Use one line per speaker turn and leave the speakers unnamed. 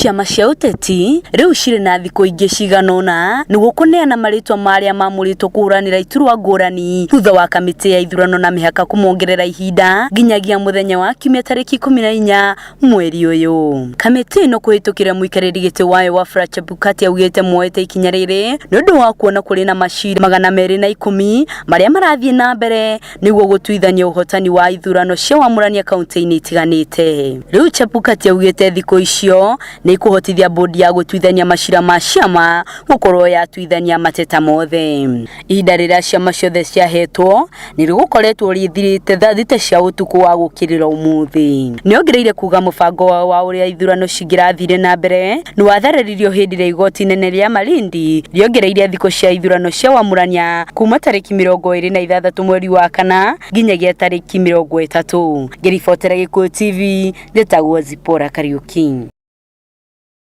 Ciama cia ũteti rĩu cirĩ na thikũ ingĩ cigana ũna nĩguo kũneana marĩtwa ma arĩa mamũrĩtwo kũhũranĩra iturwa ngũrani thutha wa kamĩtĩ ya ithurano na mĩhaka kũmongerera ihinda nginyagia mũthenya wa kiumia tarĩki 14 mweri ũyũ. Kamĩtĩ ĩno kũhĩtũkĩra mũikarĩri gĩtĩ wayo Wafula Chebukati augĩte moete ikinya rĩrĩ nĩ ũndũ wa kuona kũrĩ na macira 210 marĩa marathiĩ na mbere nĩguo gũtuithania ũhotani wa ithurano cia wamũrania kaunti-inĩ itiganĩte. Rĩu Chebukati augĩte thikũ icio nĩ ikũhotithia bodi ya gũtuithania macira ma ciama gũkorwo yatuithania mateta mothe. Ihinda rĩrĩa ciama ciothe ciahetwo nĩ rĩgũkoretwo rĩthirĩte thaa 6 cia ũtukũ wa gũkĩrĩra ũmũthĩ. Nĩongereire kuga mũbango wao wa ũrĩa ithurano cingĩrathire na mbere nĩ wathararirio hĩndĩ ĩrĩa igoti inene rĩa Malindi rĩongereire thikũ cia ithurano cia wamũrania kuma tarĩki 26 mweri wa kana nginyagia tarĩki 30. Ngĩribotera Gĩkũyũ TV, njĩtagwo Zipporah Kariuki.